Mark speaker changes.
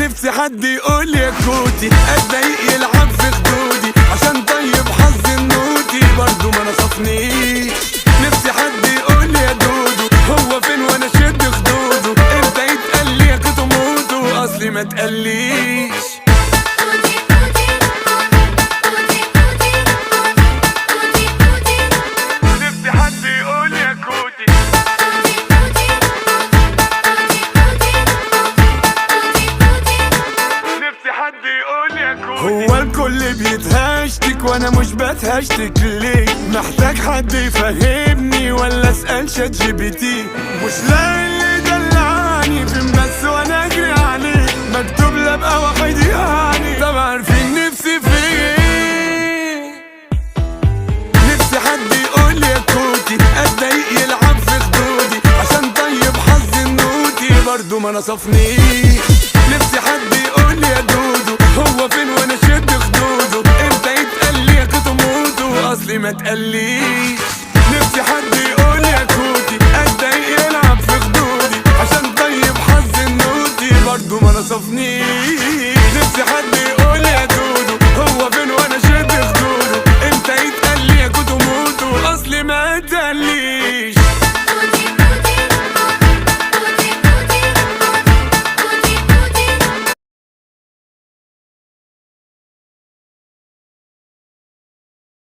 Speaker 1: نفسي حد يقول يا كوتي، اتضايق يلعب في خدودي، عشان طيب حظ النوتي برضو ما نصفنيش. نفسي حد يقول يا دودو، هو فين وانا شد خدوده، امتى يتقال لي يا كوتو موتو، اصلي ما تقليش. نفسي حد يقول يا كوتي، نفسي حد يقول يا كوتي. هو الكل بيتهشتك وانا مش بتهشتك ليه؟ محتاج حد يفهمني ولا اسال ChatGPT؟ مش لاقي اللي دلعني فين بس وانا اجري عليه.